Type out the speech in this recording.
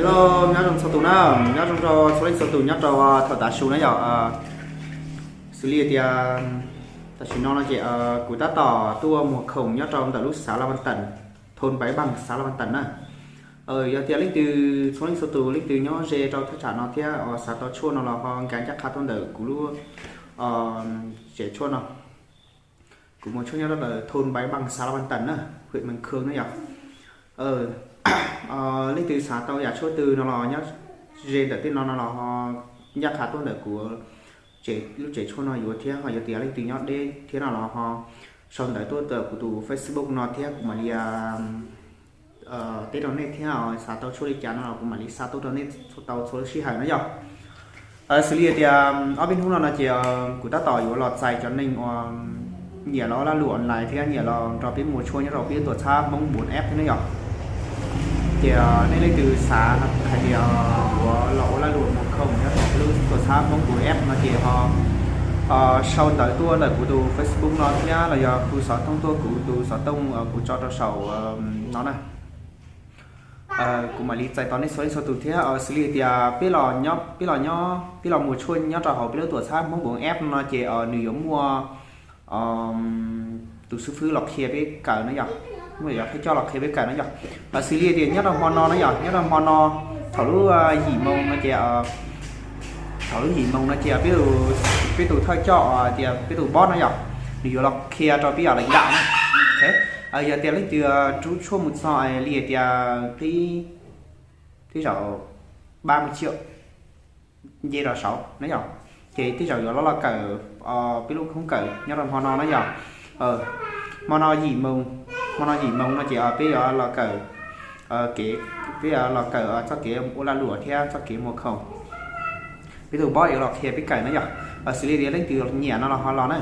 Hello, nyob zoo txhua tus na, nyob zoo rau txhua leej txhua tus nyob rau thaum tav su na yom. Xws li tias tam sim no no ces kuv tab tom tuaj muag khoom nyob rau ntawm lub xav Laj Vas Teem, thon Npaiv Npaag xav Laj Vas Teem na. Yog tias leej twg txhua leej txhua tus leej twg nyob ze rau thaj tsam no thiab xav tau tshuaj no los ho nkag ncaj qha tuaj ntawm kuv lub tsev tshuaj no. Kuv muag tshuaj nyob rau ntawm thon Npaiv Npaag xav Laj Vas Teem na, hwm Mees Khoo na yom. Leej twg xav tau yam tshuaj twg no los nyob ze ntawm tej no no los ho ncaj qha tuaj ntawm kuv lub tsev tshuaj no yuav thiab. Ho yog tias leej twg nyob deb thiab no los ho sau ntawv tuaj ntawm kuv tus Facebook no thiab kuv mam li teb rau nej thiab. Xav tau tshuaj li cas no los kuv mam li xa tuaj rau nej tau txhua lub sij hawm na yom. Xws li tias ob peb hnub no no ces kuv tab tom yuav los txais cov neeg uas nyiam los ua lag luam online thiab nyiam los nrog peb muag tshuaj nyob rau peb lub tuam txhab Hmoob Npuas app thiab na yom. Ces nej leej twg xav hais tias yuav los ua lag luam muag khoom nyob rau peb lub tuam txhab Hmoob Npuas app no ces ho sau ntawv tuaj ntawm kuv tus Facebook no thiab los yog hu xov tooj tuaj kuv tus xov tooj kuv tso rau saum no na. Kuv mam li txais tos nej txhua leej txhua tus thiab. Xws li tias peb los nyob, peb los nyob, peb los muag tshuaj nyob rau hauv peb lub tuam txhab Hmoob Npuas app no ces nws yuav muaj tus xib fwb los qhia peb kawm na yom, muaj yog thawj coj los qhia peb kawm na yom. Xws li tias nyob rau hmo no na yom, nyob rau hmo no thaum lub yim moo no ces thaum lub yim moo no ces peb tus thawj coj tias peb tus boss na yom, nws yuav los qhia rau peb yam leej dam na. Yog tias leej twg rub tshuaj mus txog li tias twb zaum pab mus ciam nce rau saud na yom, ces tej zaum yuav los los kawm peb lub khoob kawm nyob rau hmo no na yom. Hmo no yim moo, hmo no yim moo no ces peb yuav los kawm kev, peb yuav los kawm txoj kev ua lag luam thiab txoj kev muag khoom. Peb tus boss yuav los qhia peb kawm na yom. Xws li tias leej twg nyiam no los ho los na.